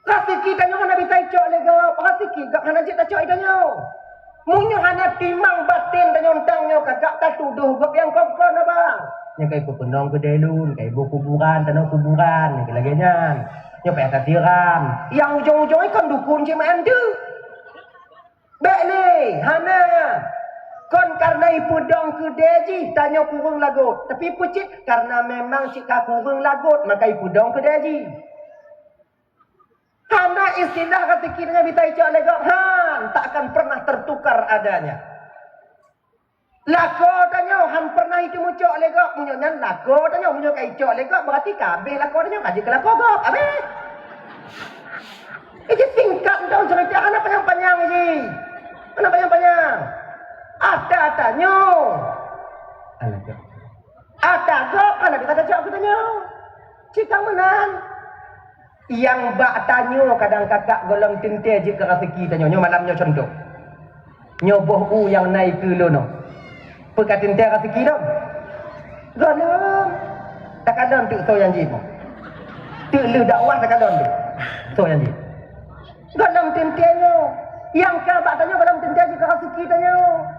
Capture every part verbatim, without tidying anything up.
Raseuki tanyoe hana bisa icok lé gob, raseuki gob hana jeuet tacok lé tanyoe. Meunyoe hana timang baten tanyoe tang nyoe, kakak tatudoh gob nyang kon-kon na bang. Nyang ka ipeukeunong keudeh lôn, ka iboh kuburan, tanoh kuburan, nyang lagée nyan. Nyoe payah tasiram. Nyang ujong-ujong nyan kon dukun cit meu'en teuh. Bék lé, hana. Kon kareuna ipeudong keudeh jih tanyoe kureueng lagot, tapi peucit kareuna memang cit ka kureueng lagot maka ipeudong keudeh jih. Hana istilah raseuki tanyoe bisa icok lé gob, han, tak akan pernah tertukar adanya. Lakoe tanyoe han pernah iteumeue cok lé gob, meunyoe nyan lakoe tanyoe, meunyoe ka icok lé gob, berarti ka habéh lakoe tanyoe, ka jeuet keu lakoe gob, habéh. Jadi singkat dong cerita, hana panyang-panyang ji. Hana panyang-panyang. Ata tanyoe. Hana gob. Ata gob hana bisa tacok keu tanyoe. Cit ka meunan. Nyang bak tanyoe kadang kakak gohlom teuntée jeuet keu raseuki tanyoe. Nyoe malam nyoe contoh. Nyoe boh u nyang na ikeue lôn nyoe. Peu ka teuntée raseuki lom? Gohlom. Takalon teuk soe nyang jimong. Teuk lheueh dakwah takalon teuk soe nyang jimong. Gohlom teuntée nyoe. Nyang ka bak tanyoe gohlom teuntée jeuet keu raseuki tanyoe.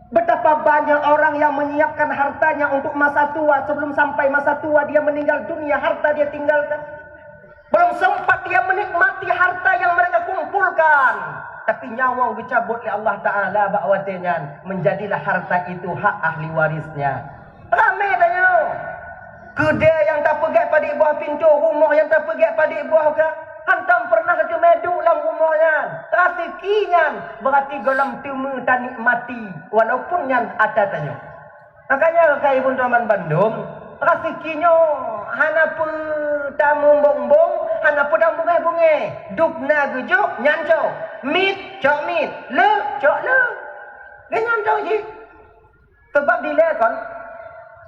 Betapa banyak orang yang menyiapkan hartanya untuk masa tua, sebelum sampai masa tua dia meninggal dunia, harta dia tinggalkan. Belum sempat dia menikmati harta yang mereka kumpulkan, tapi nyawöng geucabot lé Allah Ta'ala bak watée nyan, menjadilah harta itu hak ahli warisnya. Ramé tanyoe. Keudée nyang tapeugét padit boh, pintoe rumoh nyang tapeugét padit boh ka, hantom pernah teumeudok lam rumoh nyan. Raseuki nyan, berarti gohlom teuma tanikmati, walaupun nyan ata tanyoe. Makanya keukai bun teuma bandum, raseuki nyoe hana peue tameumbong-bong, hana peue tamubungéh-bungéh. Dub na geujok, nyan cok. Miet, cok miet. Le, cok le. Lé nyan cok jih. Sebab dilée kon,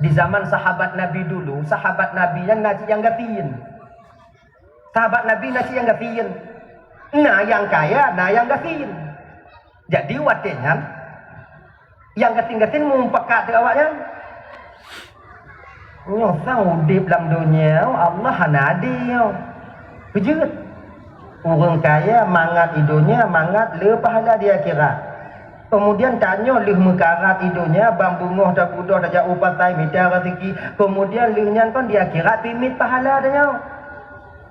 di zaman sahabat Nabi dulu, sahabat Nabi nyan na cit nyang gasien. Sahabat Nabi na cit nyang gasien. Na nyang kaya, na nyang gasien. Jadi watée nyan, nyang gasien-gasien meupakat deungon awaknyan. Nyoe sang udeb lam donya, Allah hana adé nyoe. Beujeuet. Ureuëng kaya mangat i donya, mangat le pahala di akhirat. Kemudian tanyoe lheueh meukarat i donya, ban beungoh tapudoh tajak u pasai mita raseuki. Kemudian lheueh nyan kon di akhirat pih miet pahala tanyoe.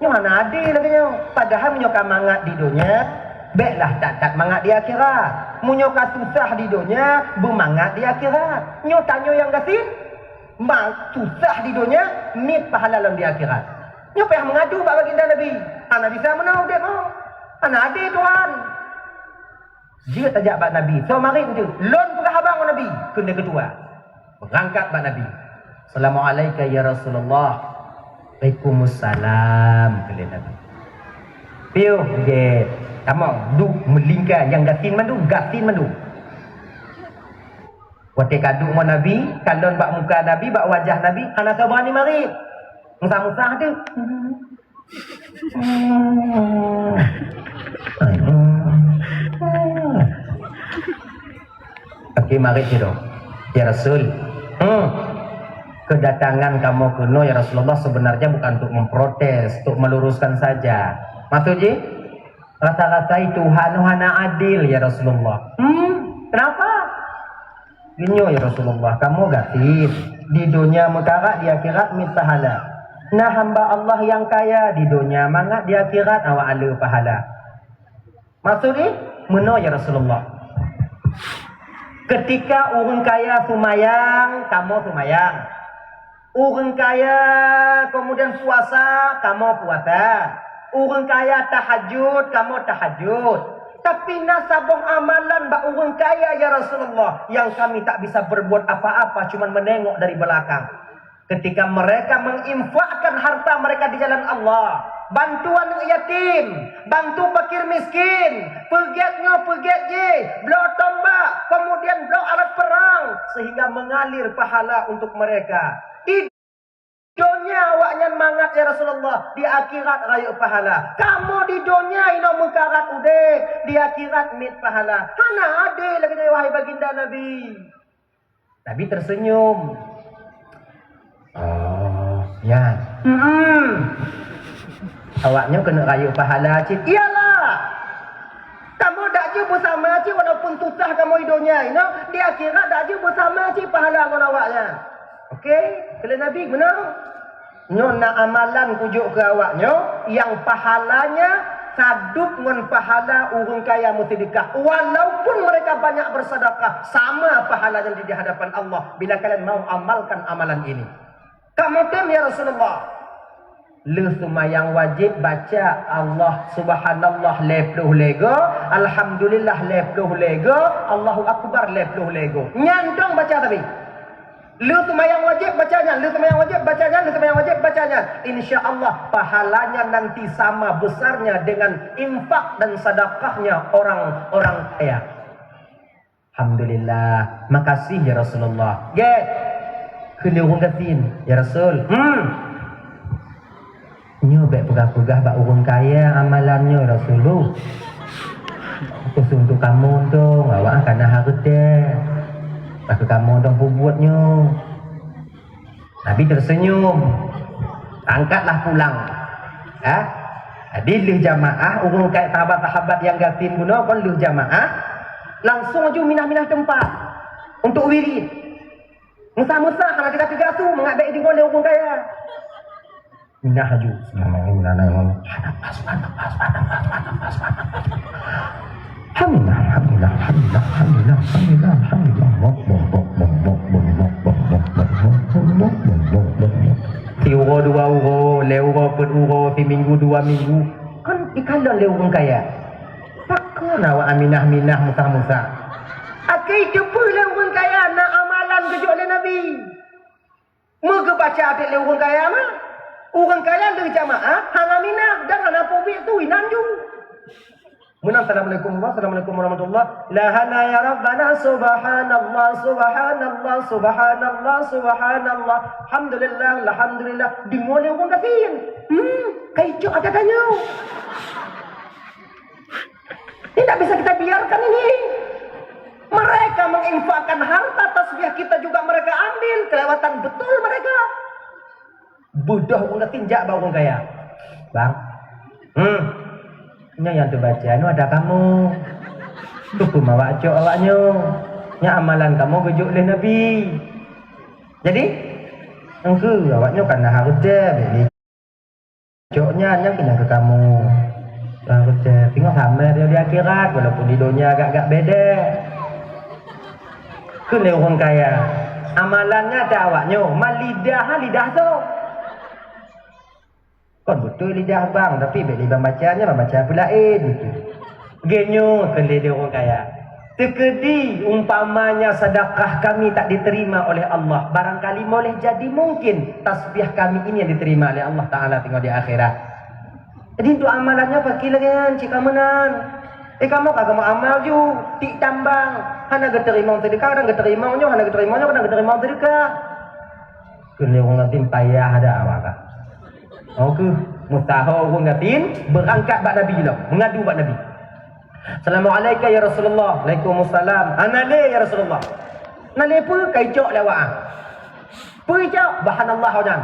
Nyoe hana adé lagée nyoe. Padahai meunyoe ka mangat di donya, béklah that-that mangat di akhirat. Meunyoe ka susah di donya, beumangat di akhirat. Nyoe tanyoe nyang gasien, ma-, susah di donya, miet pahala lom di akhirat. Nyoe payah meungadu bak baginda Nabi. Hana bisa meunoe udeb nyoe. Hana adé Tuhan. Jeuet tajak bak Nabi. Soe marit nteuk? Lôn peugah haba ngon Nabi. Kheun lé keutua. Beurangkat bak Nabi. "Assalamualaika ya Rasulullah." "Waalaikumussalam," kheun lé Nabi. Piôh gét. Tamong, duek meulingka nyang gasien mandum, gasien mandum. Watée ka duek ngon Nabi, kalon bak muka Nabi, bak wajah Nabi, hana soe beurani marit. Meusah-meusah teuk. Oke, marit sidroe. Ya Rasul, hmm, kedatangan kamoe keunoe ya Rasulullah sebenarnya bukan untuk memprotes, untuk meluruskan saja. Maksud jih, rasa-rasai Tuhan nyoe hana adil ya Rasulullah. Hmm, kenapa? Geunyoe ya Rasulullah, kamoe gasien. Di donya meukarat, di akhirat miet pahala. Na hamba Allah nyang kaya, di donya mangat, di akhirat awak ale pahala. Maksud jih, meunoe ya Rasulullah. Ketika ureuëng kaya seumayang, kamoe seumayang. Ureuëng kaya kemudian puasa, kamoe puasa. Ureuëng kaya tahajud, kamoe tahajud. Tapi na saboh amalan bak ureuëng kaya, ya Rasulullah, yang kami tak bisa berbuat apa-apa, cuma menengok dari belakang. Ketika mereka menginfakkan harta mereka di jalan Allah, bantu aneuk yatim, bantu fakir miskin, peugét nyoe peugét jih, bloe tombak, kemudian bloe alat perang, sehingga mengalir pahala untuk mereka. Di donya awaknyan mangat, ya Rasulullah, di akhirat rayeuk pahala. Kamoe di donya inoe meukarat udeb, di akhirat miet pahala. Hana adé lagée nyoe, wahai baginda Nabi. Nabi tersenyum. Oh, nyan. Hmm. Awaknyoe keuneuk rayeuk pahala cit. Iyalah. Kamoe dak jeuet beusama cit walaupun susah kamoe di donya inoe, di akhirat dak jeuet beusama cit pahala ngon awaknyan. Oke, keu lé Nabi meunoe. Nyoe na amalan kujok keu awaknyoe nyang pahalanya sadub ngon pahala ureuëng kaya meuseudekah. Walaupun mereka banyak bersedekah, sama pahalanya di hadapan Allah bila kalian mau amalkan amalan ini. Kamoe tem, ya Rasulullah. Lheueh seumayang wajéb baca Allah Subhanallah lhée ploh lhée go, Alhamdulillah lhée ploh lhée go, Allahu Akbar lhée ploh lhée go. Nyan dong baca tapi. Lheueh seumayang wajéb baca nyan, lheueh seumayang wajéb baca nyan, lheueh seumayang wajéb baca nyan. Insya Allah pahalanya nanti sama besarnya dengan infak dan sedekahnya orang-orang kaya. Alhamdulillah. Makasih ya Rasulullah. Gét. Kheun lé ureuëng gasien, "Ya Rasul, hmm. Nyoe bék peugah-peugah bak ureuëng kaya amalan nyoe, Rasul. Khusus untuk kamoe tu, awak kana hareuta. Bak kamoe dong peubuet nyoe." Nabi terseunyum. Angkatlah pulang. Ha? Jadi lheueh jamaah, ureuëng kaya sahabat-sahabat nyang gasien bunoe kon lheueh jamaah, langsung aju minah-minah teumpat untuk wirid. Meusa-meusa hana teuga-teuga su mangat bék deungoe lé ureuëng kaya. Minah aju. Alhamdulillah, alhamdulillah, alhamdulillah, alhamdulillah. Siuroe dua uroe, lhée uroe peuet uroe, siminggu dua minggu, kan dikalon lé ureuëng kaya. Pakon awak minah-minah meusa-meusa? Akai teupeue lé ureuëng kaya na amalan geujok lé Nabi. Meugeubaca até lé ureuëng kaya mah. Ureuëng kaya lheueh jamaah hana minah dan hana peubiet tu inan ju. Meunan, "Assalamualaikum warahmatullahi wabarakatuh." "La hana ya Rabbana, subhanallah, subhanallah, subhanallah, subhanallah. Alhamdulillah, alhamdulillah." Deungoe lé ureuëng gasien. Hmm, kai cok ada tanyoe. Tidak bisa kita biarkan ini. Mereka menginfakkan harta tasbih kita juga mereka ambil, kelewatan betul mereka. Beudôh ureuëng gasien jak bak ureuëng kaya. "Bang, hmm, nyoe nyang teubaca nyoe ada kamoe. Keupeue mawak cok awak nyoe? Nyan amalan kamoe geujok lé Nabi. Jadi, engkeu awak nyoe kana hareuta bék lé." Cok nyan nyang keunan keu kamoe. Nyang keucé, singoh samé di akhirat, walaupun di donya agak-agak beda. Kheun lé ureuëng kaya, amalan nyan ada awak nyoe, ma lidah, ha, lidah tu. Kon beutôi lidah bang, tapi bék lidah baca nyan, baca peulaén gitu. Geunyoe kheun lé ureuëng kaya. Teukeudi umpamanya sedekah kami tak diterima oleh Allah, barangkali boleh jadi mungkin tasbih kami ini yang diterima oleh Allah Taala teungoh di akhirat. Jadi untuk amalan nyoe pakri lagée nyan cit ka meunan. Eh, kamoe ka kamoe amal ju, tik tambang, hana geuteurimong seudeukah, kadang geuteurimong nyoe, hana geuteurimong nyoe, kadang geuteurimong seudeukah. Kheun lé ureuëng gasien payah ada awak ka. Oh keuh, meusaho ureuëng gasien beurangkat bak Nabi lom, meungadu bak Nabi. "Assalamualaikum ya Rasulullah." "Waalaikumsalam." "Hana lé ya Rasulullah." "Hana lé peue?" "Kai cok lé awak." "Peue cok?" "Subhanallah nyan."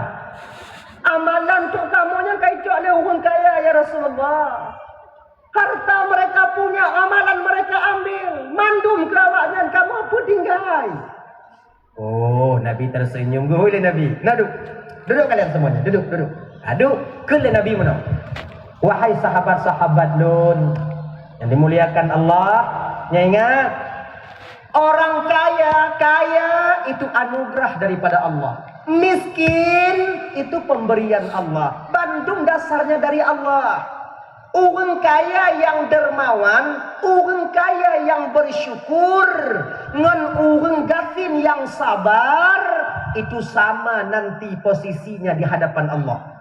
"Amalan cok kamoe nyan kai cok lé ureuëng kaya ya Rasulullah. Harta mereka punya, amalan mereka ambil, mandum keu awak nyan kamoe peutinggai." Oh, Nabi tersenyum. Geuhôi lé Nabi. "Na duek. Duduk kalian semuanya. Duduk, duduk." Aduh, kheun lé Nabi meunoe. "Wahai sahabat-sahabat lôn yang dimuliakan Allah, nyan ingat, orang kaya, kaya itu anugerah daripada Allah. Miskin itu pemberian Allah. Bandum dasarnya dari Allah." Ureuëng kaya nyang dermawan, ureuëng kaya nyang bersyukur, ngon ureuëng gasien nyang sabar, itu sama nanti posisinya di hadapan Allah.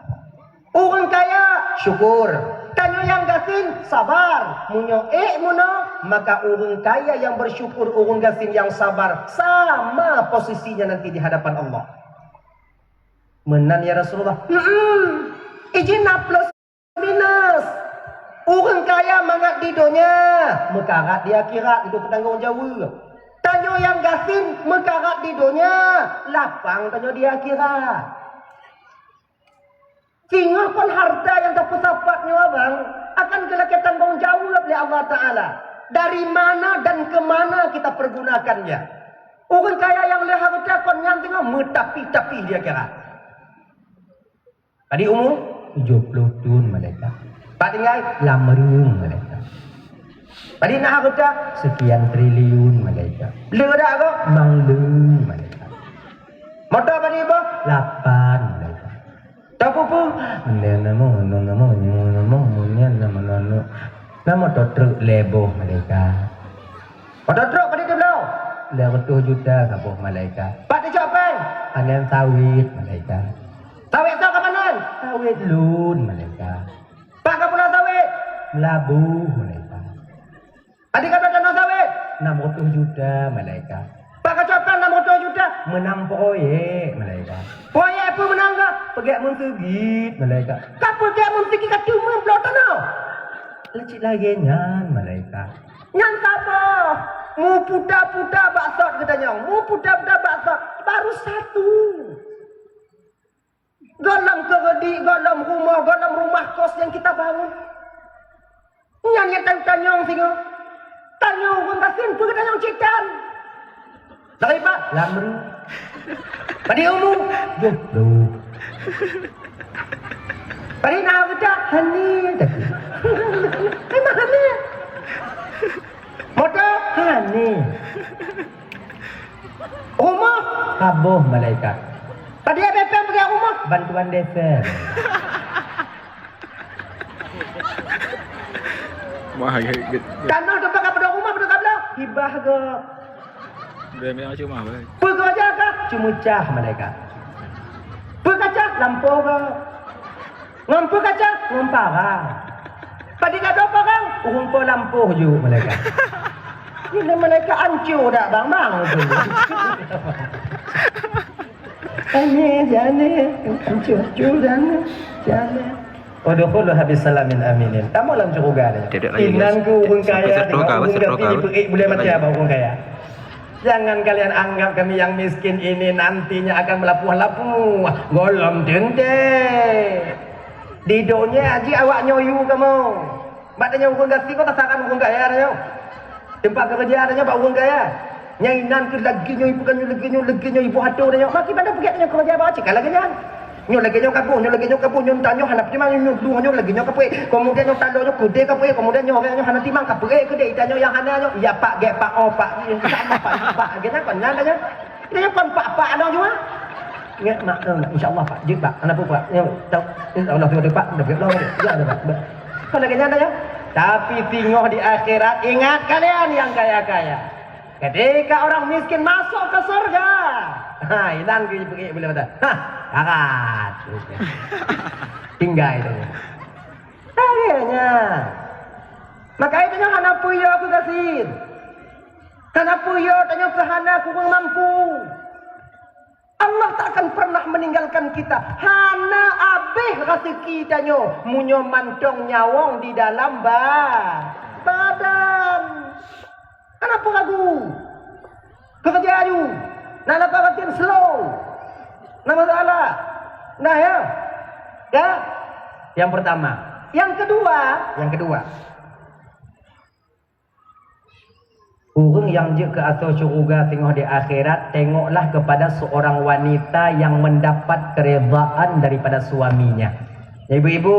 Ureuëng kaya, syukur. Tanyoe nyang gasien, sabar. Meunyoe ék meunoe, maka ureuëng kaya nyang bersyukur, ureuëng gasien nyang sabar, sama posisinya nanti di hadapan Allah. Meunan ya Rasulullah. Hmm. Ijin na plus minus. Ureuëng kaya mangat di donya, meukarat di akhirat untuk tanggung jaweueb. Tanyoe nyang gasien meukarat di donya, lapang tanyoe di akhirat. Singoh kon harta nyang tapeusapat nyoe, abang, akan geulakée tanggong jaweueb lé Allah Taala. Dari mana dan ke mana kita pergunakannya? Ureuëng kaya nyang le harta kon nyan singoh meutapi-tapi di akhirat. Padit umu? Tujoh ploh thon, malaikat. Pat tinggai? Lam rhueng, malaikat. Padit na harta? Sekian triliun, malaikat. Le dak gob? Mangleueng, malaikat. Moto padit boh? Lapan, malaikat. Toh peue-peue? Nyan nama, nyan nama, nyan nama, nyan nama, nyan nama. Na moto truk lhée boh, malaikat. Moto truk padit teuh bloe? Lhée reutôh juta saboh, malaikat. Pat teucok péng? Panen sawit, malaikat. Sawit soe ka panen? Sawit lôn, malaikat. Pat ka pula sawit? Meulaboh, malaikat. Adik kata tanah sawit? Enam ratus juta, malaikat. Pak kacau kan enam ratus juta? Menang proyek, malaikat. Proyek apa menang ke? Peugét meuseugit, malaikat. Ka peugét meuseugit ka teuma bloe tanah. Lecik lagée nyan, malaikat. Nyan saboh. Muputa-puta bak sot geutanyoe. Muputa-puta bak sot. Baru satu. Gohlom keureudi, gohlom rumoh, gohlom rumah kos nyang kita bangun. Nyan nyang tanyong singoh. Tanyong ureuëng gasien peue tanyong citan. Dari pat? Lamru. Padit umu? Duh, duh. Padit na geuda? Hani tadi. Memang hani. Moto? Hani. Rumoh? Saboh, malaikat. Padit bepeng bagi rumoh? Bantuan desa. Wah, ya, ya, ya. Tanah tempat ka padong rumoh, padong ka bloe? Hibah gob. Dia memang cuma, boy. Peue keuh aja ka? Ceumeucah, malaikat. Peue kaca? Lampôh gob. Ngon peue kaca? Ngon parang. Padit ka dua parang, ureuëng po lampôh ju, malaikat. Ini malaikat ancu dak bang-bang tu. Aneh, aneh, ancu, ancu, aneh, aneh. Udkhuluha bisalamin aminin. Tamu lam syurga ni. Tidak lagi, guys. Inan ku ureuëng kaya, sampai satu kah, ureuëng satu kah, boleh mati apa ureuëng kaya? Jangan kalian anggap kami yang miskin ini nantinya akan melapuh-lapuh. Gohlom teuntée. Di donya aji awak nyoe yue kamoe. Bak tanyoe ureuëng gasien kon tasaran ureuëng kaya tanyoe. Tempat keureuja tanyoe bak ureuëng kaya. Nyang inan keuh lagée nyoe, bukan nyoe lagée nyoe, lagée nyoe iboh atô tanyoe. Maki pada peugét tanyoe keureuja bak cit ka lagée nyan. Nyoe lagée nyoe kaboh, nyoe lagée nyoe kaboh, nyoe tanyoe hana timang, nyoe dua nyoe lagée nyoe kapeue, kemudian nyoe taloe nyoe keudeh kapeue, kemudian nyoe orang nyoe hana timang kapeue keudeh, tanyoe nyang hana nyoe, ya pak gét pak oh pak, sama pak pak gét nyan kon nyan tanyoe. Nyoe kon pak pak anong jua. Nyoe mak, eh, insya Allah pak, jeuet pak, hana peue pak. Nyoe tau, insya Allah tu pak, dah peugét lom. Ya ada pak. Kon lagée nyan tanyoe. Tapi singoh di akhirat ingat kalian yang kaya-kaya. Ketika orang miskin masuk ke surga, ha, inan geupeugét boleh mata. Ha, karat. Tinggai tu. Akhirnya, maka itu nyoe hana peue yo keu gasien. Hana peue yo tanyoe keu hana kurang mampu. Allah tak akan pernah meninggalkan kita. Hana abéh raseuki tanyoe meunyoe mantong nyawöng di dalam ba-, badan. Kenapa ragu? Kerja aju. Nah, nak perhatian slow. Nama salah? Nah, ya. Ya. Yang pertama. Yang kedua, yang kedua. Ureuëng nyang jeuet keu asoe syeuruga singoh di akhirat, tengoklah kepada seorang wanita yang mendapat keridhaan daripada suaminya. Ibu-ibu,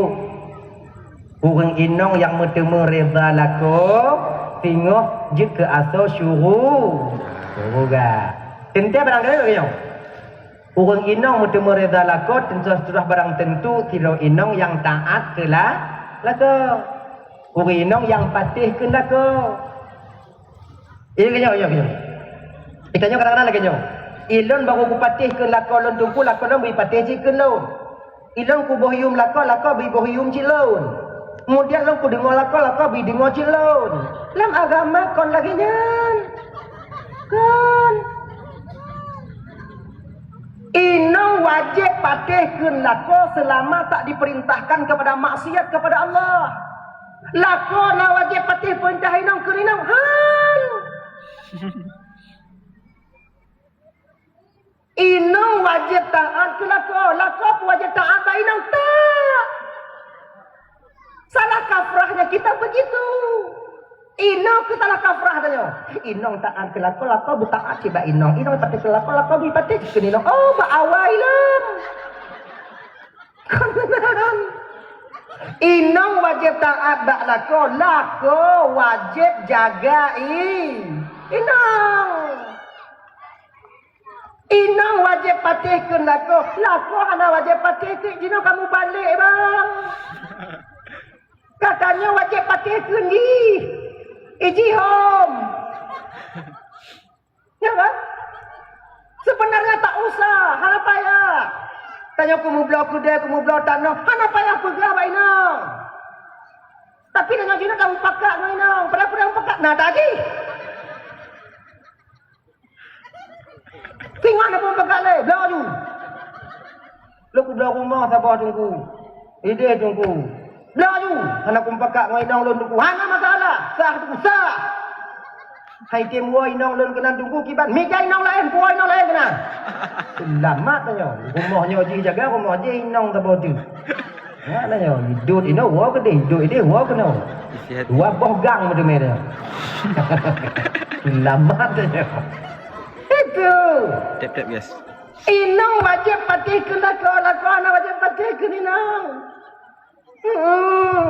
ureuëng inong nyang meuteumé ridha lakoe, singoh jeuet keu asoe syuru-, syeuruga. Teuntée barangkahi lagée nyoe. Ureuëng inong meuteumé ridha lakoe, teuntée sudah barang tentu sidroe inong nyang taát keu la-, lakoe. Ureuëng inong nyang patéh keu lakoe. Iya, keunyoe, iya, keunyoe. Kita nyoe kadang-kadang lagée nyoe. Ilôn barô kupatéh keu lakoe lôn teungku, lakoe lôn bri patéh cit keu lôn. Ilôn kuboh yuem lakoe, lakoe bri boh yuem cit lôn. Kemudian lôn kudeungoe lakoe, lakoe bri deungoe cit lôn. Lam agama kon lagée nyan. Kon. Inong wajéb patéh keu lakoe seulama tak diperintahkan kepada maksiat kepada Allah. Lakoe na wajéb patéh peurintah inong keu inong. Han. Inong wajéb taát keu lakoe, lakoe pih wajéb taát bak inong. Tak! Salah kafrahnya kita begitu. Inong keuh salah kafrah tanyoe. Inong taát keu lakoe, lakoe beutaát cit bak inong. Inong patéh keu lakoe, lakoe beupatéh cit keu inong. Oh, bak awai lom. Kon meunan. Inong wajéb taát bak lakoe, lakoe wajéb jaga i-, inong. Inong wajéb patéh kheun lakoe, lakoe hana wajéb patéh kheun jinoe kamoe balek, bang. Ka tanyoe wajéb patéh kheun jih. Ijih hom. Ya kan? Sebenarnya tak usah, hana payah. Tanyoe keumeubloe keudè, keumeubloe tanoh, hana payah peugah bak inong. Tapi tanyoe jinoe tamupakat ngon inong, padahai peue tamupakat na tajih. Singoh na peue mupakat lé, bloe aju. Lôn kubloe rumoh saboh teungku. Idéh teungku. Bloe aju, hana kumupakat ngon inong lôn teungku. Hana masalah, sah teungku, sah. Hai tem woe inong lôn keunan teungku kiban. Mita inong laén, puwoe inong laén keunan. Seulamat tanyoe. Rumoh nyoe jih jaga, rumoh jih inong saboh teuk. Ya, tanyoe. Idot inong woe keudéh, idot idéh woe keunoe. Dua boh gang meuteumé tanyoe. Seulamat tanyoe. Itu. Tap tap, guys. Inong wajéb patéh keu lakoe, lakoe hana wajéb patéh keu inong. Hmm.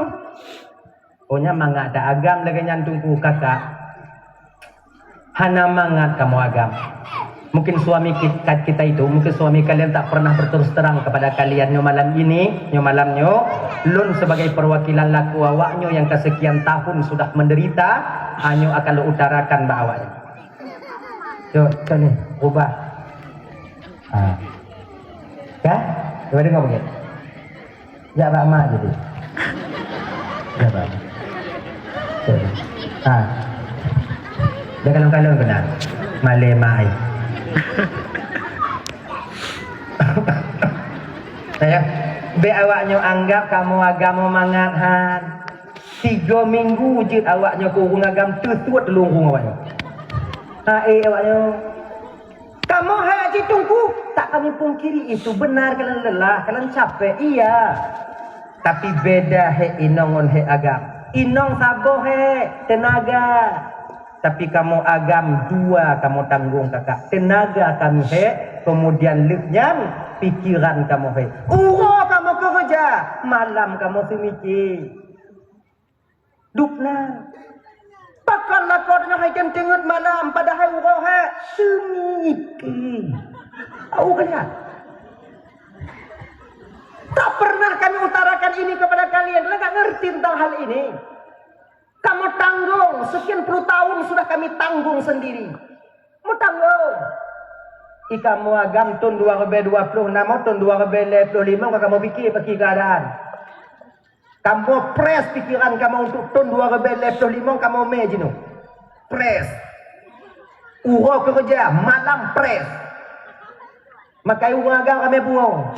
Oh, nyan mangat that agam lagèe nyan teungku kakak. Hana mangat kamoe agam. Mungkin suami ki-, kita itu, mungkin suami kalian tak pernah berterus terang kepada kalian nyoe malam ini, nyoe malam nyoe. Lôn sebagai perwakilan lakoe awak nyoe yang kesekian tahun sudah menderita, ha nyoe akan lôn utarakan bak awak nyoe. Cok, cok ni, ubah. Ha. Kan? Cuba dengar bukit. Jak bak mak jadi. Jak bak mak. Cok ni. Ha. Dia kalon-kalon kena. Malé mak ai. Saya, bèk awak nyoe anggap kamoe agam mangat han. Tiga minggu jeuet awak nyoe keu ureueng agam teusuet lôn ureueng awak nyoe. Ha, eh, awak nyoe. Kamoe hai cit teungku, tak kami pungkiri itu benar kalian lelah, kalian capek, iya. Tapi beda hai inong ngon hai agam. Inong saboh hai tenaga. Tapi kamoe agam dua kamoe tanggong kakak. Tenaga kami hai, kemudian leuh nyan pikiran kamoe hai. Uroe kamoe keureuja, malam kamoe seumike. Dubna. Pakon lakoe tanyoe hai tem teungeut malam, padahai uroe hai seumike. Tahu kan ya? Tak pernah kami utarakan ini kepada kalian, kalian tak ngerti tentang hal ini. Kamoe tanggong, sekian puluh tahun sudah kami tanggung sendiri. Meutanggong. I kamoe agam thon dua ribèe dua ploh nam, thon dua ribèe lhèe ploh limong ka kamoe pike pakri keuadaan. Kamoe press pikiran kamoe untuk thon dua ribèe lhèe ploh limong kamoe mè jinoe. Press. Uroe keureuja, malam press. Makai ureueng agam ramè pungo.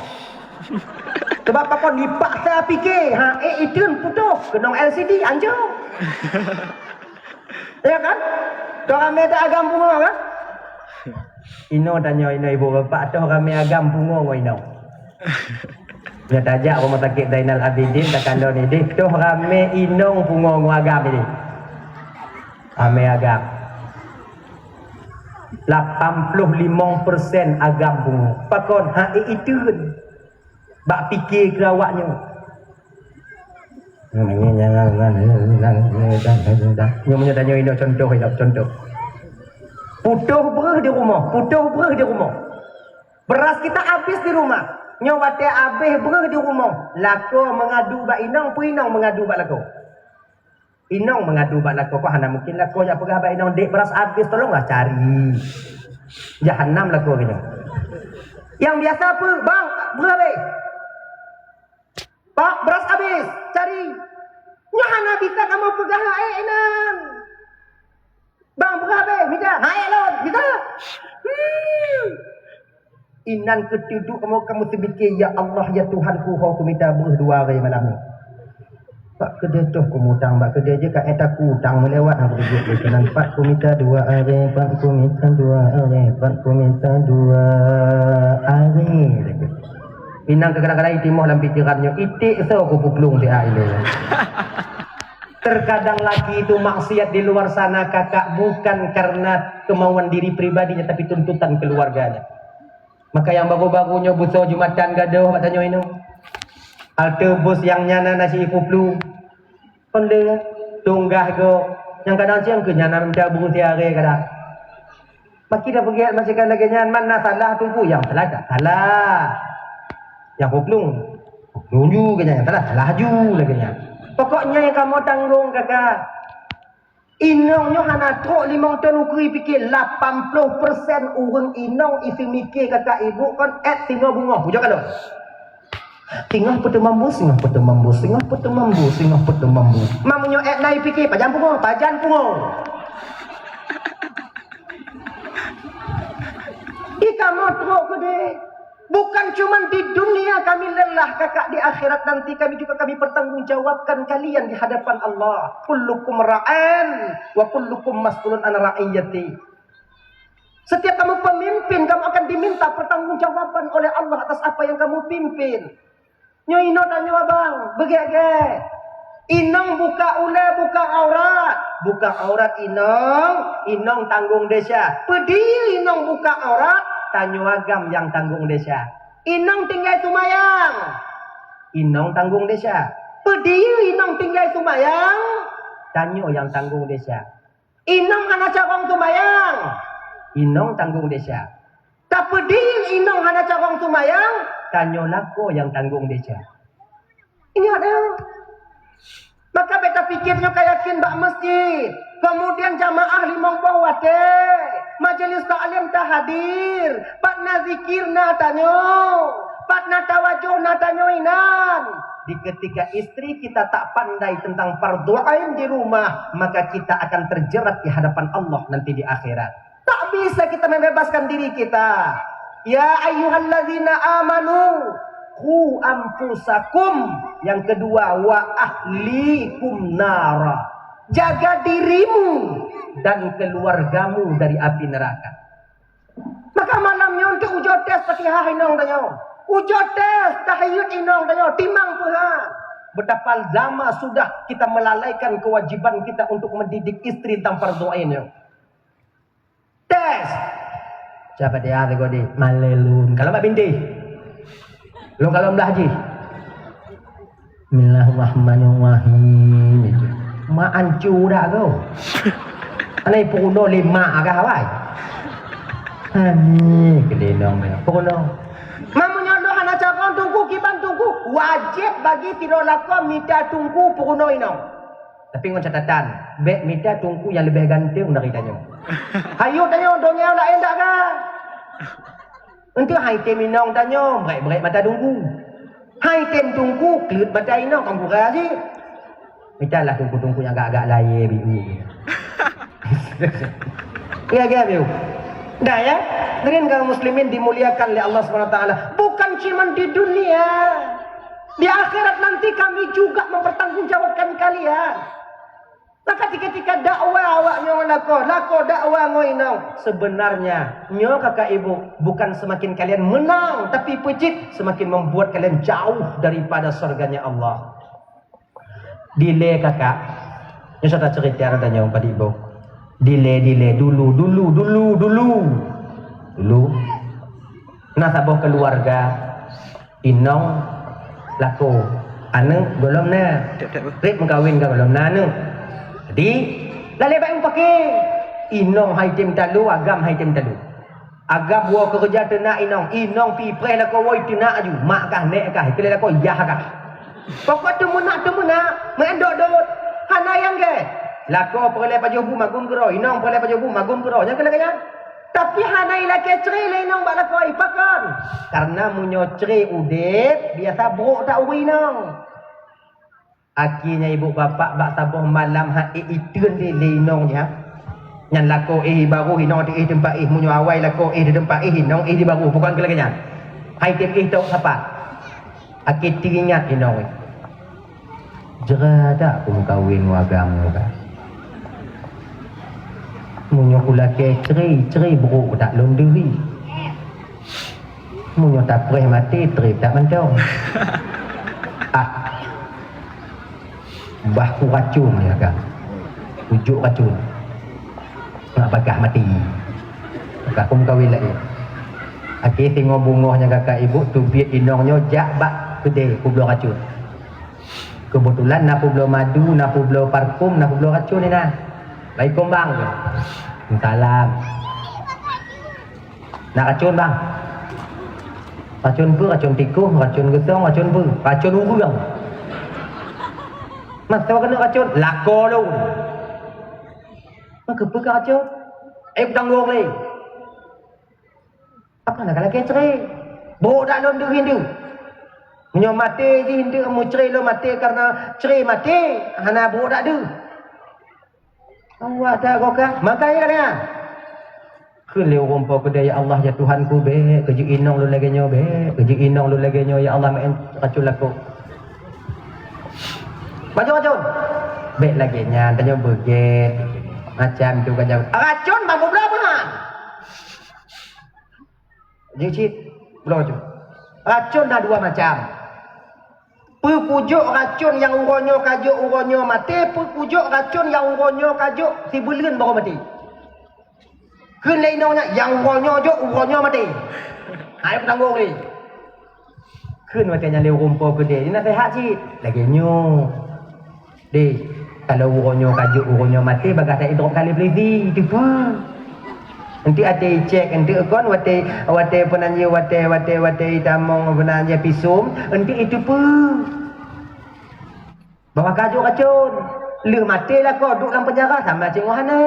Sebab pakon dipaksa pike, ha, eh, iteun putôh, keunong L C D, anjong. Ya kan? Toh ramè that agam pungo kan? Inoe tanyoe inoe ibu bapak, toh ramè agam pungo ngon inoe. Nyoe tajak rumah sakit Zainal Abidin, takalon idéh, toh ramè inong pungo ngon agam idéh. Ramè agam. Lapan ploh limong persen agam pungo. Pakon? Ha, eh, iteun. Bak pike keu awak nyoe. Nyoe meunyoe tanyoe inoe contoh, inoe contoh. Putôh breuh di rumoh, putôh breuh di rumoh. Beras kita habis di rumah. Nyoe watèe habéh breuh di rumoh, lakoe meungadu bak inong, peue inong meungadu bak lakoe. Inong meungadu bak lakoe, kok hana mungkin lakoe jak peugah bak inong, "Dek, beras habis, tolonglah cari." Jahanam lakoe nyoe. Nyang biasa peue, "Bang, breuh habéh." "Pak, beras habis, cari." Nyoe hana bisa kamoe peugah laén inan. "Bang, breuh habéh, mita." "Hai, lôn, mita." Hmm. Inan keuteuduk kamoe, kamoe teupike, "Ya Allah, ya Tuhanku, ho kumita breuh dua hari malam ni." Bak keudeh toh kumutang, bak keudeh jeuet ka éta kutang meulewat, hana beujeuet lé keunan. Pat kumita dua aré, pat kumita dua aré, pat kumita dua aré. Inong kadang-kadang itimoh lam pikiran nyoe, iték soe kupuplueng siat ilée. Terkadang laki itu maksiat di luar sana, Kakak, bukan karena kemauan diri pribadinya, tapi tuntutan keluarganya. Maka nyang baru-baru nyoe beusoe Jumatan gadôh bak tanyoe inoe. Halte bus nyang nyan na nasi kuplueng. Onde tunggah go. Nyang kadang siang keu nyan na mita beurusia aré kadang. Maki dah peugét masakan lagée nyan, man na salah teungku, nyang salah dak salah. Nyang kuplueng, kuplueng ju, nyang salah, salah ju lagée nyan. Pokoknya nyang kamoe tanggong, Kakak. Inong nyoe hana trok limong thon ukeue pike, lapan ploh persen ureuëng inong isi mike, Kakak, Ibu, kon ék singoh beungoh. Pujoe ka lôn. Singoh peuteumambu, singoh peuteumambu, singoh peuteumambu, singoh peuteumambu. Mak meunyoe ék na ipike, pajan pungo, pajan pungo. Di kamoe trok keudeh. Bukan cuma di dunia kami lelah, Kakak, di akhirat nanti kami juga kami pertanggungjawabkan kalian di hadapan Allah. Kullukum ra'in wa kullukum mas'ulun an ra'iyati. Setiap kamu pemimpin, kamu akan diminta pertanggungjawaban oleh Allah atas apa yang kamu pimpin. Nyoe inoe tanyoe abang, beugét-gét. Inong buka ulée, buka aurat. Buka aurat inong, inong tanggong desya. Peudiri inong buka aurat, tanyoe agam nyang tanggong desya. Inong tinggai sumayang, inong tanggong desya. Peudiri inong tinggai sumayang, tanyoe nyang tanggong desya. Inong hana carông sumbayang, inong tanggong desya. Tapeudiri inong hana carông sumbayang, tanyoe lakoe nyang tanggong desya. Ingat, eh. Maka beta pikir nyoe ka yakin bak masjid. Kemudian jamaah limong boh watée. Majelis taklim tahadir. Pat na zikir na tanyoe. Pat na tawajoh na tanyoe inan. Di ketika istri kita tak pandai tentang fardu ain di rumah, maka kita akan terjerat di hadapan Allah nanti di akhirat. Tak bisa kita membebaskan diri kita. Ya ayyuhallazina amanu, qu anfusakum. Yang kedua, wa ahlikum nara. Jaga dirimu dan keluargamu dari api neraka. Maka malam nyoe untuk ujoe tes Fatihah inong tanyoe. Ujoe tes tahiyud inong tanyoe, timang peuhan. Betapa lama sudah kita melalaikan kewajiban kita untuk mendidik istri tentang fardu ain nyoe. Tes. Siapa dia tegur di? Malelun. Kalau bak binti. Lôn kalau belah jih. Bismillahirrahmanirrahim. Mak ancu dak tu. Alai peurunoe lé mak agak awai. Hani kelinong dia. Peurunoe. Mak meunyoe hana carông teungku kiban teungku, wajéb bagi sidroe lakoe mita teungku peurunoe inong. Tapi ngon catatan, bék mita teungku nyang leubeh ganteng dari tanyoe. Hayu tanyoe donya laén dak ka? Enteuk hai tem inong tanyoe, brek-brek mata teungku. Hai tem teungku, kleuet mata inong, kong gura cit. Mitalah teungku-teungku nyang agak-agak layé biu. Ya, ya, biu. Dah ya, hadirin kaum muslimin dimuliakan oleh Allah Subhanahu wa taala. Bukan cuma di dunia. Di akhirat nanti kami juga mempertanggungjawabkan kalian. Maka ketika dakwah awak nyoe lakoe, lakoe dakwah ngon inong, sebenarnya nyoe kakak ibu bukan semakin kalian menang, tapi peucit semakin membuat kalian jauh daripada surganya Allah. Dilée kakak, nyoe saya cerita ada nyoe pada ibu. Dilée, dilée dulu, dulu, dulu, dulu. Dulu. Nah, saboh keluarga Inong lakoe, aneuk gohlom na. Tiep-tiep. Trép meukawen ka gohlom na aneuk. Jadi, lalé bak paké. Inong hai tem talu, agam hai tem talu. Agam woe keureuja teunak inong, inong pi preh lakoe woe teunak aju, mak kah, nék kah, keu lakoe yah kah. Pokok teumeunak-teumeunak, meuendok-dot. Hana nyang gét. Lakoe peureulée pajoh bu magum keudroe, inong peureulée pajoh bu magum keudroe. Nyang keu lagée nyan. Tapi hana ilakée cre lé inong bak lakoe, pakon? Karena meunyoe cre udeb, biasa brok that ureueng inong. Akhirnya ibu bapak bak saboh malam hana iteun lé, lé inong nyan. Nyan lakoe éh baroh inong di éh teumpat éh, meunyoe awai lakoe éh di teumpat éh, inong éh di baroh, bukon keu lagée nyan. Hai tieb éh tôk sapat. Akhé teuingat inong. Jera dak kumeukawen ngon agam nyoe ka. Meunyoe kulakée cre, cre brok dak lôn deuhi. Meunyoe tapreh maté, treb dak mantong. Ah. Bah kuracun ya kan. Ujuk racun. Nak bagah maté. Ka kumeukawen laén. Akhé singoh beungoh nyang kakak ibu teubiet inong nyoe jak bak keudè kubloe racun. Keubeutulan na peubloe madu, na peubloe parfum, na peubloe racun inan. Assalamualaikum bang. Salam. Nak racun bang? Racun peue? Racun tikôh, racun geusong, racun peue? Racun ureueng. Masa keuneuk racun, lakoe lôn. Meukeue peue ka racun? Eh, tanggong lé. Apa nak lagée cre? Brok dak lôn deuh hindu. Meunyoe maté jih hindu, meucre lôn maté kareuna cre maté, hana brok dak deuh. Awak dak goka, maka iya dah. Kheun lé ureuëng po keudè, "Ya Allah, ya Tuhanku, bék keuju inong lôn lagée nyoe, bék keuju inong lôn lagée nyoe, ya Allah, meu'en racun lakoe." Maju racun. Bék lagée nyan, tanyoe beugét. Macam tu kan jaweueb. Racun bang bubla beuna. Jeuet cit, bloe racun. Racun na dua macam. Peue pujok racun nyang uroe nyoe ka jok, uroe nyoe maté, peue pujok racun nyang uroe nyoe ka jok, sibuleuen barô maté. Kheun lé inong nyan, nyang uroe nyoe jok, uroe nyoe maté. Hai peutanggong lé. Kheun watée nyan lé ureuëng po keudè, naseuhat cit. Lagée nyoe. Deh, kalau uroe nyoe ka jok, uroe nyoe maté, bagaih that idrop kali polisi, teupeue. Enteuk até icek, enteuk kon watée, watée peunan jih, watée, watée, watée itamong peunan jih pisum, enteuk iteupeue. Bahwa ka jok racun, lheueh maté lakoe duek lam penjara sama cit ngon hana.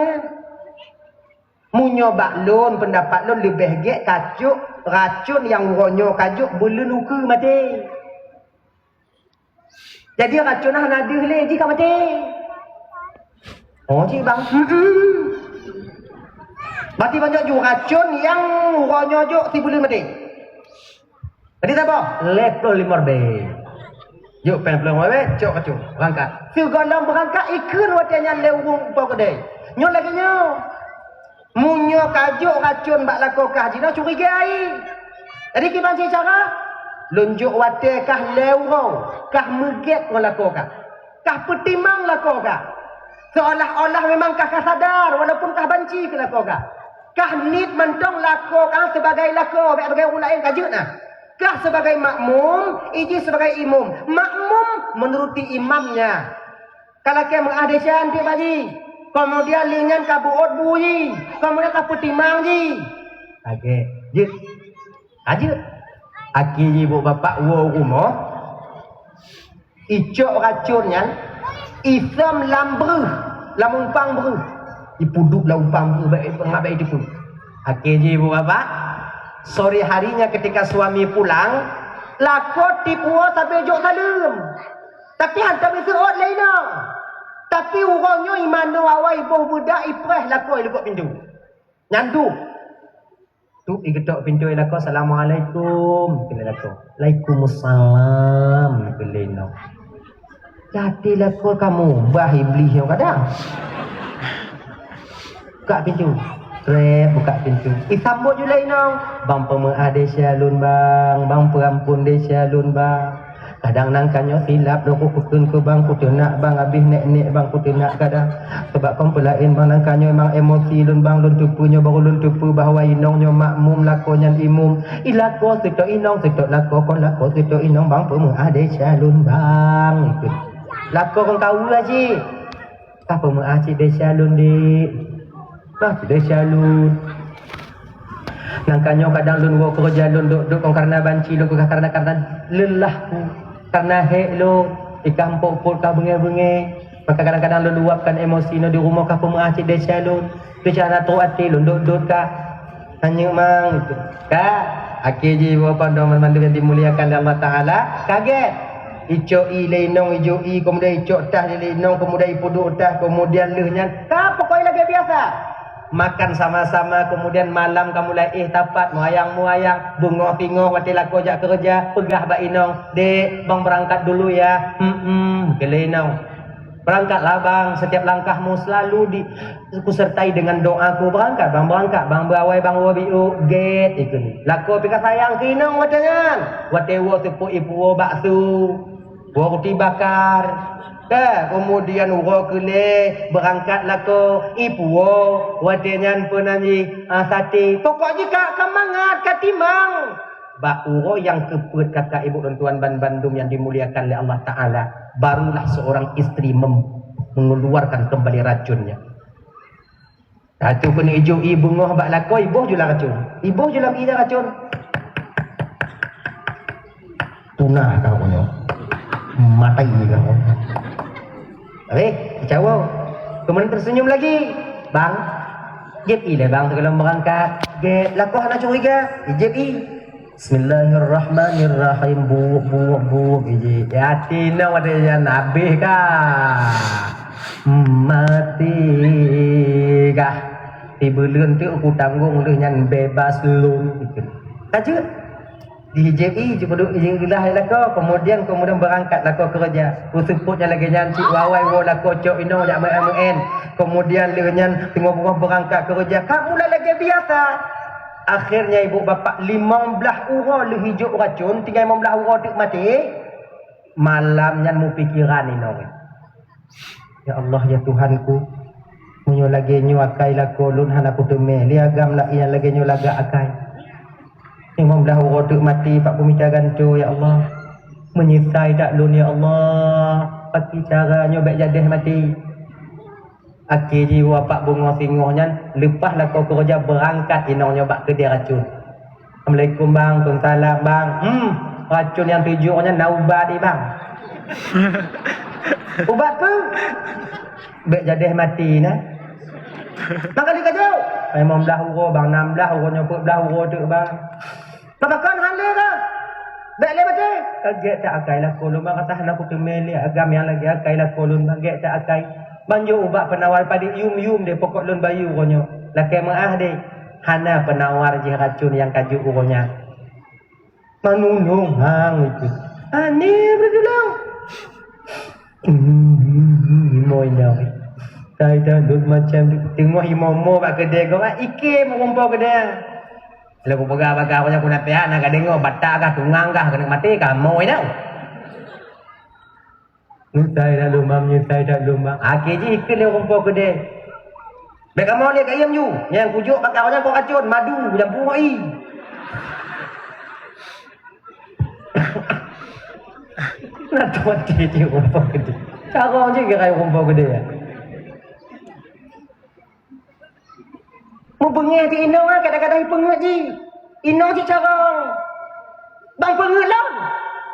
Meunyoe bak lôn, peundapat lôn leubeh gét kacok racun nyang uroe nyoe ka jok, buleuen ukeue maté. Jadi racun hana deuh lé jih ka maté. Oh, cit bang. Mm-mm. Berarti banyak ju racun nyang uroe nyoe jok sibuleuen maté. Jadi saboh, lhèe ploh limong ribèe. Jok pèng ploh limong ribèe, cok kacung, beurangkat. Sigohlom beurangkat, ikheun watèe nyan lé ureueng po keudè. Nyoe lagèe nyoe. Meunyoe ka jok racun bak lakoe kah jinoe curiga ai. Jadi kiban cit cara, lôn jok watèe kah lé uroe, kah meugèt ngon lakoe kah. Kah peutimang lakoe kah. Seolah-olah memang kah ka sadar, walaupun kah banci keu lakoe kah. Kah niet mantong lakoe kah sebagai lakoe, bèk sabagai ureueng laén ka jeuet na. Kah sebagai makmum, iji sebagai imum. Makmum menuruti imamnya. Ka lakèe meu'ah desya eunteuk bak jih. Kemudian lheueh nyan ka beuôt bu jih. Kemudian ka peutimang jih. Lagèe jeuet. Ka jeuet. Akhé jih ibu bapak woe u rumoh. Icok racun nyan, isam lam breuh, lam umpang breuh. Ipuduk lam umpang breuh, bèk, bèk, bèk iteupeue. Akhé jih ibu bapak, sore harinya ketika suami pulang, lakoe tiep woe sabé jok saleuem. Tapi hana miseuôt lé inong. Tapi uroe nyoe imanoe awai boh beudak ipreh lakoe ilikot pintoe. Nyan duek. Duek igeutok pintoe lakoe, "Assalamualaikum," kheun lé lakoe. "Waalaikumsalam," kheun lé inong. Jadi lakoe ka mubah iblih nyoe kadang. Bukak pintoe. Trép, bukak pintoe. Isambot ju lé inong. "Bang peumeu'ah desya lôn, Bang. Bang peuampon desya lôn, Bang." Kadang nangka nyoe silap lôn kukheun keu bang, kuteunak bang, abéh nèk-nèk bang kuteunak kadang. Sabab kon peulaén bang, nangka nyoe memang emosi lôn bang, lôn teupeue nyoe barô lôn teupeue bahwa inong nyoe makmum, lakoe nyan imum. I lakoe seutôt inong, seutôt lakoe, kon lakoe seutôt inong, bang peumeu'ah desya lôn bang. Lakoe kon kaweue cit. Ka peumeu'ah cit desya lôn, Dik. Bah cit desya lôn. Nangka nyoe kadang lôn woe keureuja lôn dok-dok kon kareuna banci lôn, kon kareuna, kareuna leulah, kareuna hék lôn. Ikah mpok-mpok ka beungèh-beungèh. Maka kadang-kadang lôn luapkan emosi nyoe di rumoh, ka peumeu'ah cit desya lôn. Teucara trok até lôn dok-dok ka. Tanyoe mang itu. Ka, akhé jih ibu bapak dan mandum yang dimuliakan oleh Allah Taala, kaget. Icok ie lé inong, ijok ie, kemudian icok tah lé inong, kemudian ipeuduek tah, kemudian lheueh nyan, ka pokok lagèe biasa. Makan sama-sama, kemudian malam ka mulai éh tapat, meuyang-meuyang, beungoh-singoh watée lakoe jak keureuja, peugah bak inong, "Dek, bang beurangkat dulu ya." "Hmm, keu lé inong." "Beurangkatlah bang, setiap langkahmu selalu di, kusertai dengan doaku. Beurangkat bang, beurangkat bang, beuawai bang woe biôk." Gét ikeu. Lakoe pih ka sayang keu inong watée nyan. Watée woe seupôt ipuwoe bakso. Woe ruti bakar. Ka, kemudian uroe keu lhée beurangkat lakoe, ipuwoe, watée nyan peue nan jih, ah, saté. Pokok jih ka, ka mangat, ka timang. Bak uroe nyang keupeuet kakak ibu dan tuan ban bandum yang dimuliakan oleh Allah Ta'ala, barulah seorang istri mem-, mengeluarkan kembali racunnya. Satu keuneuk ijok ié beungoh bak lakoe, iboh ju lam racun. Iboh ju lam ié nyan racun. Tunah kau nyoe. Matai kau. Habis, dicawoe. Kemudian tersenyum lagi. "Bang, jép ié lé bang, sigohlom beurangkat." Gét, lakoe hana curiga. Ijép ié. "Bismillahirrahmanirrahim." Buuk, buuk, buuk, ijép. Ya, até na watée nyan habéh ka. Maté kah? Sibuleuen teuk kutanggong lheueh nyan bebas lôn. Ka jeuet. Di J I, jipeuduek izin geulah lé lakoe, kemudian, kemudian beurangkat lakoe keureuja. Kuseupôt nyang lagée nyan cit, wawai woe lakoe cok inong jak meu'en-meu'en. Kemudian lheueh nyan teungoh beungoh beurangkat keureuja. Ka mulai lagée biasa. Akhirnya ibu bapak limong blaih uroe lheueh ijok racun, tinggai limong blaih uroe teuk maté. Malam nyan meupikiran inong. Ya Allah, ya Tuhanku, meunyoe lagée nyoe akai lakoe lôn hana kuteumé, lé agam la-, nyang lagée nyoe lagak akai. Limong blaih uroe teuk maté bak peumita gantoe, ya Allah. Meunyeusai that lôn, ya Allah. Pakri cara nyoe bék jadeh maté. Akhé jih woe bak beungoh singoh nyan, leupah lakoe keureuja beurangkat inong nyoe bak keudée racun. "Assalamualaikum bang." "Waalaikumsalam bang." "Hmm, racun nyang tujoh nyan na ubat i bang." "Ubat peue?" "Bék jadeh maté na." "Mangkali ka jok?" "Limong blaih uroe bang, nam blaih uroe nyoe, peuet blaih uroe teuk bang." "Pakon han lé ka? Bék lé maté." "Ka gét that akai lakoe lôn bang, ka hana kuteumé lé agam nyang lagée akai lakoe lôn bang, gét that akai. Ban jok ubat peunawar padit yum-yum deh, pokok lôn bayeue uroe nyoe. Lakée meu'ah deh." Hana peunawar jih racun nyang ka jok uroe nyan. Meunulông hang itu. Aneh beutulông. Hmm, imoe inong. Tai that lôn macam teungoh imoe-moe bak keudée gob, iké meurumpok keudée. Lé kupeugah bak gata nyoe, ku na pihak na ka deungoe, batak kah, tungang kah, keuneuk maté kah, moe inong. Meunyeusai that lôn bang, meunyeusai that lôn bang. Akhé jih ikheun lé ureueng po keudè. Bèk kamoe lé kayém ju. Nyang kujok bak kamoe nyan kon racôn, madu, nyang pungo ié. Na tuan ti ureueng po keudè. Cara jih kira ureueng po keudè. Mubeungèh di inong, ah, kadang-kadang ipeungeuet jih. Inong jih carông. Bang peungeuet lom.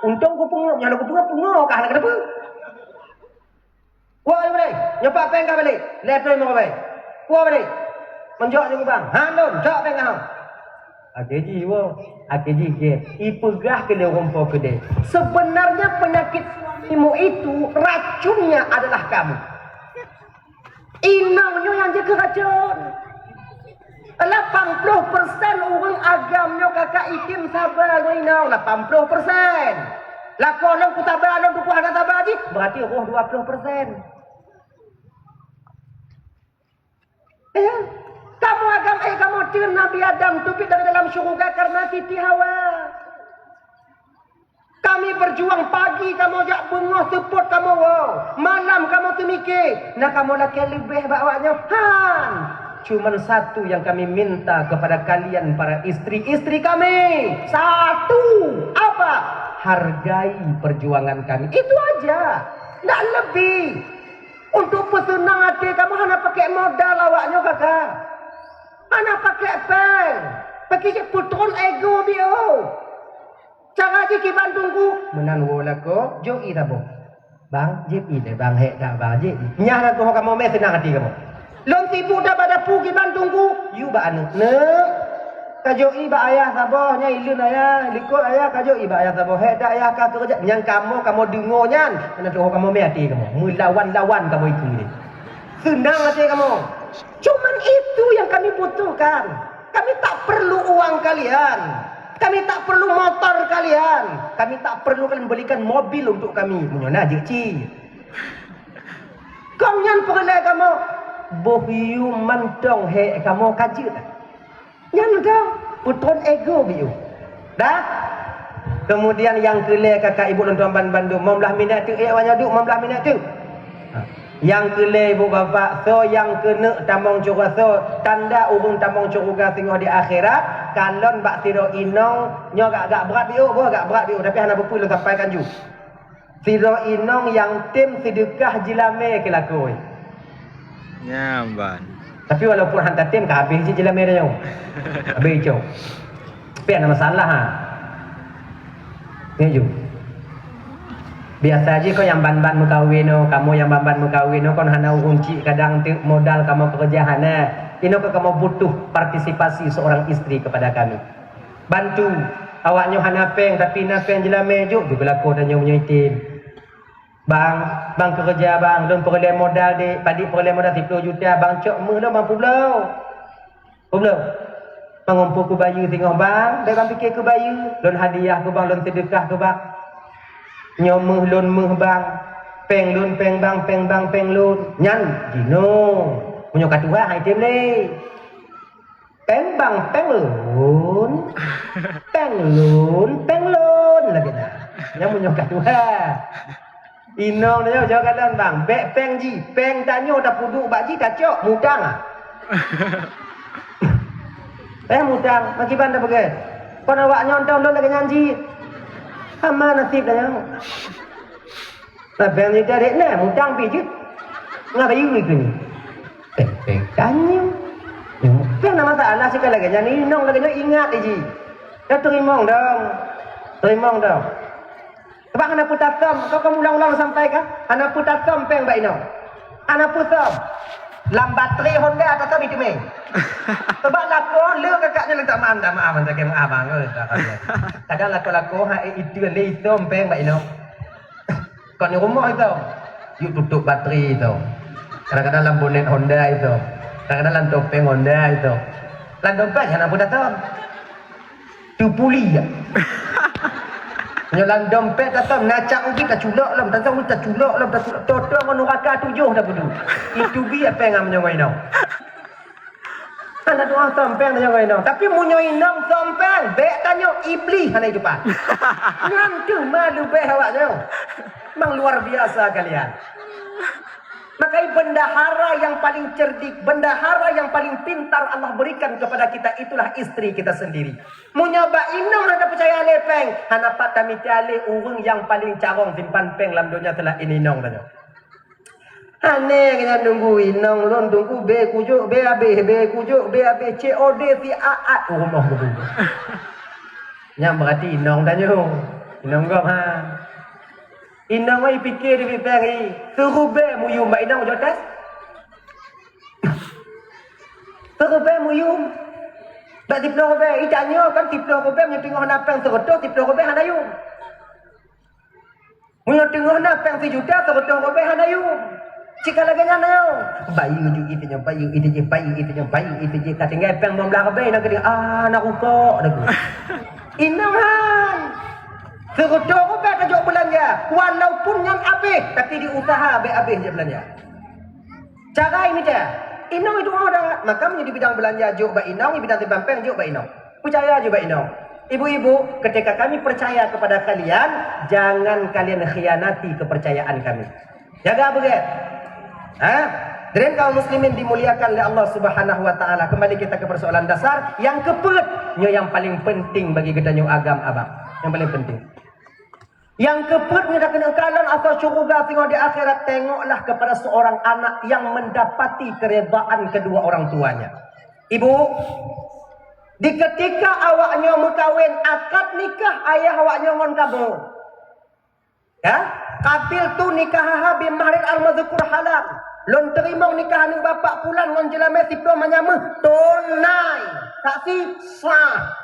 Untông kupeungeuet, nyan kupeungeuet, peungeuet ka hana keudeuh. Kuah balek. Nyoe pat pèng ka balek. Lhèe pèng meukawen. Kuah balek. Meunjok nyoe bang. Han lôn, jok pèng ka hông. Akhé jih woe. Akhé jih gèt. Ipeugah keu lé ureueng po keudè. Sebenarnya penyakit suamimu itu racunnya adalah kamu. Inong nyoe nyang jeuet keu racôn. Lapan ploh persen ureueng agam nyoe ka ka item saba ngon inong, lapan ploh persen. Lakoe lôn kusaba, lôn tutoe hana saba jih, berarti roh dua ploh persen. Eh, kamoe agam, eh, kamoe teun Nabi Adam teubiet dari dalam syeuruga karena Siti Hawa. Kami berjuang pagi, kamoe jak beungoh seupôt kamoe woe. Malam kamoe teumikè, na kamoe lakèe leubeh bak awak nyoe? Han! Cuman satu yang kami minta kepada kalian para istri-istri kami. Satu, apa? Hargai perjuangan kami. Itu aja. Ndak lebih. Untuk peuseunang até kamoe hana pakèk modal awak nyoe, kakak. Hana pakèk pèng. Pakèk cit peutrôn ego biôh. Cara jih kiban teungku, meunan woe lakoe, jok ié saboh. Bang, jép ié deh bang, hék that bang, jép ié. Nyan na tuho kamoe mé seunang até kamoe. Lôn sibuk that bak dapu kiban teungku, yue bak aneuk. Neuk, kajok ié bak ayah saboh, nyan ileuen ayah, likot ayah, kajok ié bak ayah saboh. Hék that ayah ka keureuja, nyan kamoe, kamoe deungoe nyan, na tuho kamoe mé até kamoe. Meulawan-lawan kamoe ikeu deh. Seunang até kamoe. Cuman itu yang kami butuhkan. Kami tak perlu uang kalian. Kami tak perlu motor kalian. Kami tak perlu kalian belikan mobil untuk kami. Meunyoe na jeuet cit. Kong nyan peureulée kamoe, boh yum mantong hék kamoe ka jeuet. Nyan dah, peutrön ego biu. Dah? Kemudian nyang keulhée kakak ibu lôn tuan ban bandum, lima belas minit teuk, eh, awak nyoe duek lima belas minit teuk. Ha. Nyang keulhée ibu bapak, soe nyang keuneuk tamong syeuruga, soe tanda ureuëng tamong syeuruga singoh di akhirat, kalon bak sidroe inong, nyoe agak-agak brat biu, boh agak brat biu, tapi hana peue-peue lôn sampaikan ju. Sidroe inong nyang tem seudeukah jilamé keu lakoe. Nyan ban. Tapi walaupun han tatem, ka habéh cit jilamé tanyoe. Habéh cok. Tapi hana masalah, ha. Nyoe ju. Biasa jih kon nyang ban-ban meukawen nyoe, kamoe nyang ban-ban meukawen nyoe kon hana ureuëng cit kadang teuk modal kamoe keureuja hana. Inoe kon kamoe butuh partisipasi seorang istri kepada kami. Bantu. Awak nyoe hana péng, tapi na péng jilamé, jok ju keu lakoe tanyoe meunyoe item. Bang, bang keureuja bang, lôn peureulée modal deh, padit peureulée modal siploh juta, bang cok meuh lôn bang publoe. Publoe. Mangumpul keu bayeue singoh bang, bék bang pike keu bayeue, lôn hadiah keu bang, lôn seudeukah keu bang. Nyoe meuh lôn meuh bang, péng lôn péng bang, péng bang péng lôn. Nyan jinoe. Meunyoe ka tuha hai tem lé. Péng bang péng lôn, péng lôn péng lôn lagée na. Nyang meunyoe ka tuha. Inong tanyoe jaweueb kalon bang, bék péng jih, péng tanyoe tapeuduek bak jih tacok, mutang ah. Péng mutang, makiban tapeugét. Kon awak nyoe tong lôn lagée nyan jih. Sama nasib tanyoe. Nah, péng jih dari na mutang pi jeuet. Ngon bayeue keu ni. Péng-péng tanyoe. Péng na masalah sikali lagée nyan inong lagée nyoe ingat jih. Dah teurimong dong. Teurimong dong. Sebab hana peue tasöm, kau kamu ulang-ulang sampaikan, hana peue tasöm péng bak inong. Hana peue söm. Lam batri Honda tasöm iteumé. Sebab lakoe le kakak nyoe letak maaf, tak maaf, tak maaf bang. Kadang lakoe-lakoe ha itu le söm péng bak inong. Kon di rumoh itu. Yuk tutup batri itu. Kadang-kadang lam bonet Honda itu. Kadang-kadang lam topeng Honda itu. Lam dompet hana peue tasöm. Teupuli ya. Nyoe lam dompet tasöm, na cak ubit taculok lom, tasöm ubit taculok lom, taculok. Toto ngon nuraka tujoh dah bedu. Itu bi apa yang ngamnyo ngon inong. Hana doa söm péng tanyoe ngon inong. Tapi meunyoe inong söm péng, bék tanyoe iblih hana itupan. Nyan teuma leubeh awak nyoe. Memang luar biasa kalian. Makanya bendahara yang paling cerdik, bendahara yang paling pintar Allah berikan kepada kita itulah istri kita sendiri. Meunyoe bak inong hana peucaya lé péng, hana pat tamita lé ureuëng nyang paling carông simpan péng lam donya selain inong tanyoe. Aneh nyan tunggu inong lôn tunggu bé kujok bé habéh bé kujok bé habéh C O D si aat rumoh tunggu. Nyang berarti inong tanyoe. Inong gom ha. Inong ai pikir di bibang i. Seurubé muyum bak inong jotas. Seurubé muyum. Bak siploh rubé. Itanyoe kan siploh rubé meunyoe teungoh na péng seureutôh siploh rubé hana yum. Meunyoe teungoh na péng sijuta, seureutôh rubéh hana yum. Cit ka lagée nyan na yum. Bayeue ju itu nyoe, bayeue itu jih, bayeue itu nyoe, bayeue itu jih. Ka tinggai péng lima belas rubéh na geude, ah, na rukok dah tu. Inong han. Seureutôh rubéh ka jok beulanja. Walaupun nyan abéh, tapi diusaha bék abéh jeuet beulanja. Cara imita. Inong itu orang dah. Maka meunyoe di bidang beulanja jok bak inong, di bidang simpan péng jok bak inong. Percaya je bak inong. Ibu-ibu, ketika kami percaya kepada kalian, jangan kalian khianati kepercayaan kami. Jaga beugét. Ha? Hadirin kaum muslimin dimuliakan oleh Allah Subhanahu wa taala. Kembali kita ke persoalan dasar, yang keempat, nyoe yang paling penting bagi kita nyoe agam abang. Yang paling penting. Yang keempat, nyoe dah keuneuk kalon asai syeuruga singoh di akhirat, tengoklah kepada seorang anak yang mendapati keredaan kedua orang tuanya. Ibu, di ketika awak nyoe meukawen, akad nikah ayah awak nyoe ngon kamoe. Ya, qabiltu nikahaha bi mahrin al-madzkur halan. Lôn teurimong nikah aneuk bapak pulan ngon jeulamé siploh manyameuh tunai. Saksi sah.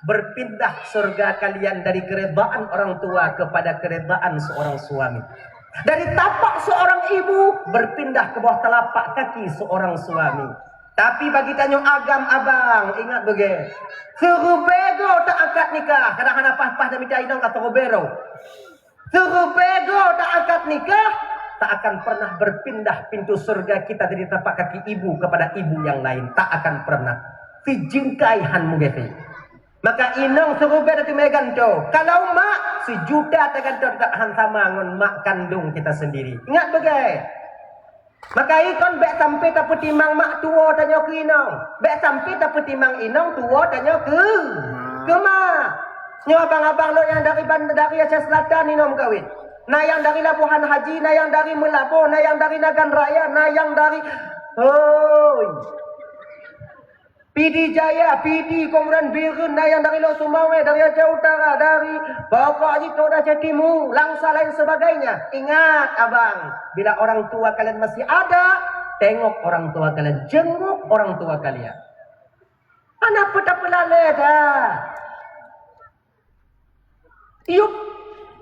Berpindah surga kalian dari keredaan orang tua kepada keredaan seorang suami. Dari tapak seorang ibu berpindah ke bawah telapak kaki seorang suami. Tapi bagi tanyoe agam abang, ingat beugèt. Siribèe goe ta akad nikah, kadang hana paih-paih dan mita inong ka siribèe droe. Siribèe goe ta akad nikah, tak akan pernah berpindah pintu surga kita dari tapak kaki ibu kepada ibu yang lain. Tak akan pernah. Sijingkai han meugaséh. Maka inong siribèe tateumèe gantoe. Kalau mak, sijuta tagantoe teutap han sama ngon mak kandong kita sendiri. Ingat beugèt. Maka ikon bèk sampai tapeutimang mak tuwoe tanyoe keu inong. Bèk sampai tapeutimang inong tuwoe tanyoe keu, keu mak. Nyoe abang-abang lôn nyang dari Ban-, dari Aceh Selatan inong meukawen. Na nyang dari Labuhan Haji, na nyang dari Meulaboh, na nyang dari Nagan Raya, na nyang dari, hoi. Pidie Jaya, Pidie, kemudian Bireuen, na nyang dari Lhokseumawe, dari Aceh Utara, dari pokok jih Aceh Timu, Langsa lain sebagainya. Ingat, abang, bila orang tua kalian masih ada, tengok orang tua kalian, jenguk orang tua kalian. Hana peue tapeulalèe that. Yup,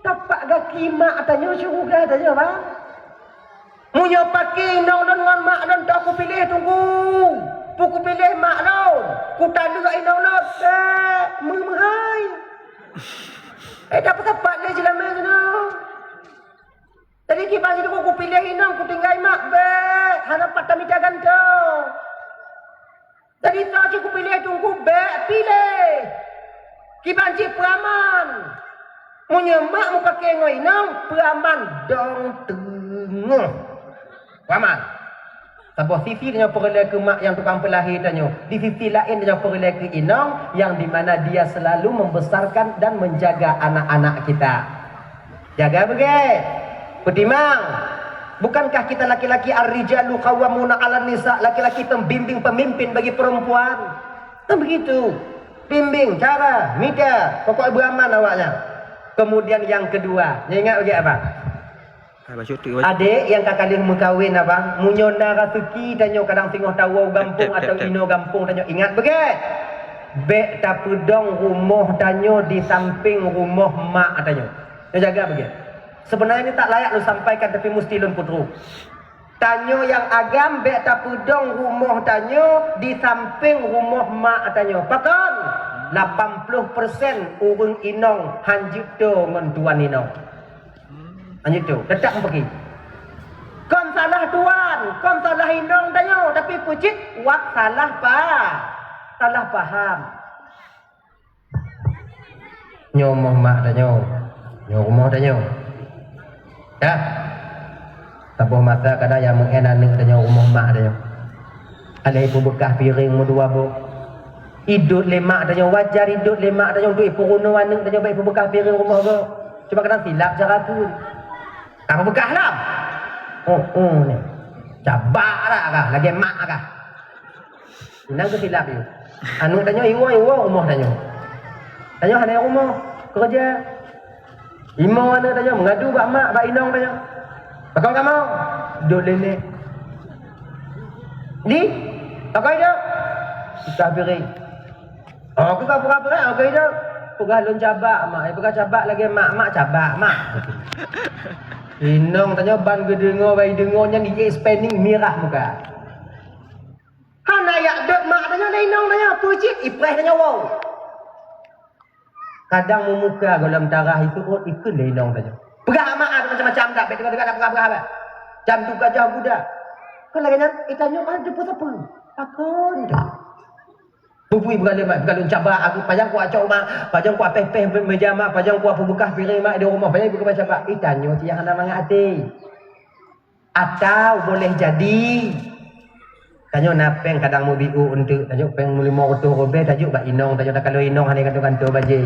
tapak gaki mak tanyoe syeuruga tanyoe, bang. Meunyoe paké inong lôn ngon mak lôn, toh kupiléh teungku. Peu kupiléh mak lôn, kutaleuek inong lôn, bèk, meumeuhai. Eh, dapat-dapat lé jeulamèe nyoe. Jadi kiban cit kupiléh inong, kutinggai mak, bèk, hana pat tamita gantoe. Jadi toh cit kupiléh teungku, bèk piléh. Kiban cit peuaman. Meunyoe mak meupaké ngon inong, peuaman dong teungoh. Peuaman. Saboh sisi tanyoe peureulèe keu mak nyang tukang peulahé tanyoe, di sisi laén tanyoe peureulèe keu inong yang di mana dia selalu membesarkan dan menjaga anak-anak kita. Jaga beugèt. Peutimang, bukankah kita laki-laki, ar-rijalu qawwamuna 'alan nisa, laki-laki pembimbing, pemimpin bagi perempuan? Kan begitu. Bimbing, cara, mita, pokok beuaman awaknyan. Kemudian yang kedua, nyan ingat beugèt, abang? Hai, bacut tu, bacut. Adék nyang ka ka lheueh meukawen, abang, meunyoe na raseuki tanyoe kadang singoh tawoe u gampông atawa inoe gampông tanyoe, ingat beugèt. Bèk tapeudong rumoh tanyoe di sampéng rumoh mak tanyoe. Nyoe jaga beugèt. Sebenarnya ini tak layak lôn sampaikan, tapi musti lôn peutrok. Tanyoe nyang agam bèk tapeudong rumoh tanyoe di sampéng rumoh mak tanyoe. Pakon? Lapan ploh persen ureueng inong han jeuet toe ngon tuan inong. Lanjut tu, teutap meupaké. Kon salah tuan, kon salah inong tanyoe, tapi peue cit wak salah pa-, salah paham. Nyoe rumoh mak tanyoe, nyoe rumoh tanyoe. Dah. Saboh masa kadang nyang meu'en aneuk tanyoe rumoh mak tanyoe. Aléh ipeubeukah piréng meudua boh. Idot lé mak tanyoe, wajar idot lé mak tanyoe, untuk ipeurunoe aneuk tanyoe bèk ipeubeukah piréng rumoh gob. Cuma kadang silap cara kheun. Ka peubeukah lom. Oh, oh, ni. Cabak dak kah, lagèe mak kah. Nyan keuh silap yôh. Aneuk tanyoe iwoe-iwoe rumoh tanyoe. Tanyoe hana rumoh, keureuja. Imo aneuk tanyoe meungadu bak mak, bak inong tanyoe. Pakon kamoe? Dot lé nèk. Di? Pakon idop? Susah piréng. Oh, keu ka pura-pura, oh, keu idop. Peugah lôn cabak, mak. Eh, peugah cabak lagèe mak, mak cabak, mak. Inong tanyoe ban geudeungoe, ban ideungoe nyan di spending mirah muka. Hana jak deuek mak tanyoe lé inong tanyoe, peue cit ipreh tanyoe woe. Kadang meumuka gohlom tarah, iseuôt ikheun lé inong tanyoe. Peugah mak ah, macam-macam dak, bèk teuka-teuka dak peugah-peugah bah. Jam tu gajah budak. Kan lagèe nyan, eh, tanyoe kan teupeue-teupeue. Pakon tu? Bubui beuralée mak, beuralée cabak aku, pajan kuat cok mak, pajan kuat peh-peh meja mak, pajan kuat peubeukah piréng mak di rumoh, pajan ipeugah cabak. Eh, tanyoe cit nyang hana mangat até. Atau boleh jadi, tanyoe na péng kadang mubiôh eunteuk, tanyoe péng lima reutôh ribèe tajok bak inong, tanyoe takalon inong hana gantoe-gantoe bajèe.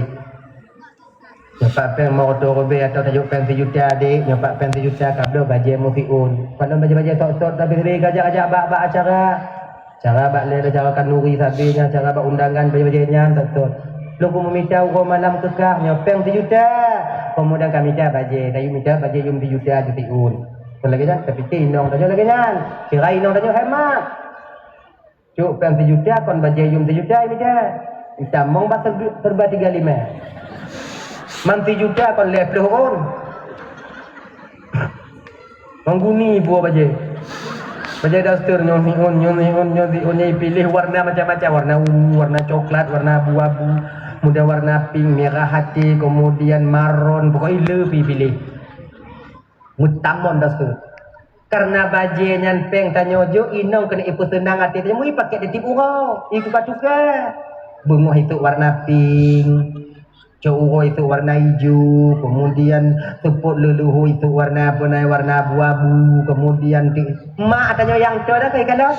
Nyoe pat péng lima reutôh ribèe atau tajok péng sijuta, dek, nyoe pat péng sijuta, ka bloe bajèe musiôn. Pat lom bajèe-bajèe sot-sot, tapi sri gajak-gajak bak, bak acara. Cara bak lé, cara kanduri sabe nyan, cara bak undangan bajèe-bajèe nyan, sot-sot. Lôn keu meumita uroe malam keu kah, nyoe péng sijuta. Peumuda ka mita bajèe, tayue mita bajèe yum sijuta jitiun. Kon lagèe nyan, tapike inong tanyoe lagèe nyan. Kira inong tanyoe hemat. Cok péng sijuta, kon bajèe yum sijuta mita. Itamong bak serba, serba tiga lima. Man sijuta kon lhèe ploh ôn. Mangguni buah bajée. Bajée daster nyoe siun, nyoe siun, nyoe siun, nyoe piléh warna macam-macam, warna ungu, warna coklat, warna abu-abu, muda warna pink, merah hati, kemudian maron, pokoknya le pi piléh. Meutamon daster. Karena bajée nyan péng tanyoe jok, inong keuneuk ipeuseunang até tanyoe, mui pakai teutab uroe, ituka-tuka. Beungoh itu warna pink, cok uroe itu warna ijo, kemudian seupôt leuluhu itu warna apa na, warna abu-abu, kemudian ti-, mak tanyoe nyang toe dah kai kalon.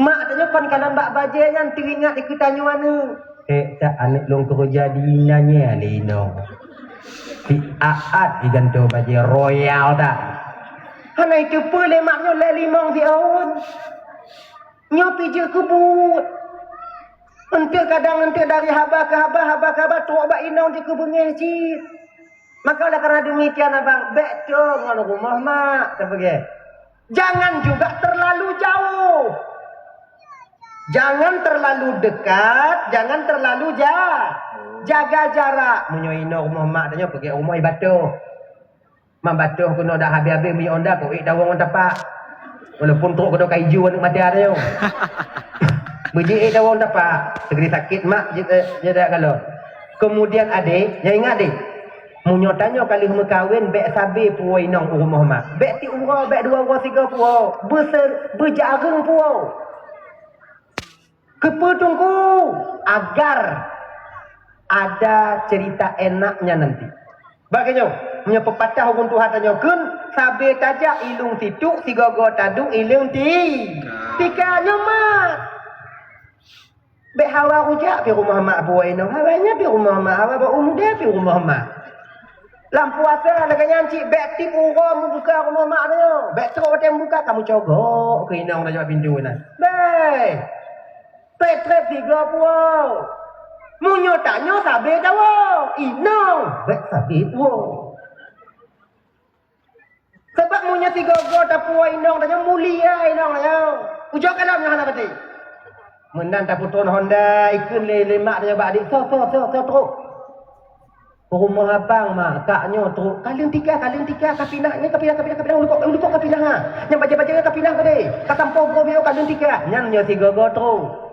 Mak tanyoe kon kalon bak bajée nyan teuingat dikeue tanyoe aneuk. Eh, tak aneuk lôn keureuja di nanye lé inong. Si aat iganto bajée royal dah. Hana iteupeue lé mak nyoe lé limong siôn. Nyoe pi jeuet keu buet. Enteuk kadang enteuk dari haba keu haba, haba keu haba trok bak inong jeuet keu beungéh cit. Maka oleh karena demikian abang, bék toe ngon rumoh mak, teupeugah. Jangan juga terlalu jauh. Jangan terlalu dekat, jangan terlalu ja-, jaga jarak. Meunyoe inoe rumoh mak tanyoe, peugét rumoh i Batoh. Mak Batoh keunoe dak habéh-habéh minyeuk honda, keu ék tawong ngon tapak. Walaupun trok keunoe ka ijo aneuk mata tanyoe. Beujeuet ék tawong tapak, teugeri sakét mak, je-, eh, je dak galon. Kemudian adék, nyang ingat deh, meunyoe tanyoe ka lheueh meukawen, bék sabe puwoe inong u rumoh mak. Bék tiep uroe, bék dua uroe, sigoe puwoe. Beuse-, beujareueng puwoe. Keupeue Teungku? Agar ada cerita enaknya nanti. Bak nyoe, meunyoe peupatah ureueng tuha tanyoe kheun, sabe tajak ilong situk, sigoe-goe taduek ilong ti-, tika nyoe mak. Bék hawa rujak pi rumoh mak buwai nyoe, hawa nyan pi rumoh mak, hawa bak u muda pi rumoh mak. Lam puasa lagèe nyan cit, bék tiep uroe mubuka rumoh mak nyoe. Bék trok watèe mubuka ka mucogok keu inong tajak pintoe na. Bék. Trép-trép sigoe puwoe. Meunyoe tanyoe sabe tawoe, inong bék sabe puwoe. Sabab meunyoe sigoe-goe tapuwoe inong tanyoe, mulia inong tanyoe. Ujoe kalon nyoe hana patéh. Meunan tapeutron honda, ikheun lé, lé mak tanyoe bak adék, "Soe, soe, soe, soe trok?" "Rumoh abang, mak, kak nyoe trok." "Kalon tika, kalon tika, ka pinah, nyoe ka pinah, ka pinah, ka pinah, u likot, u likot ka pinah, ha. Nyang bajèe-bajèe nyoe ka pinah keudéh. Ka sampoe gob nyoe kalon tika." Nyan nyoe sigoe-goe trok.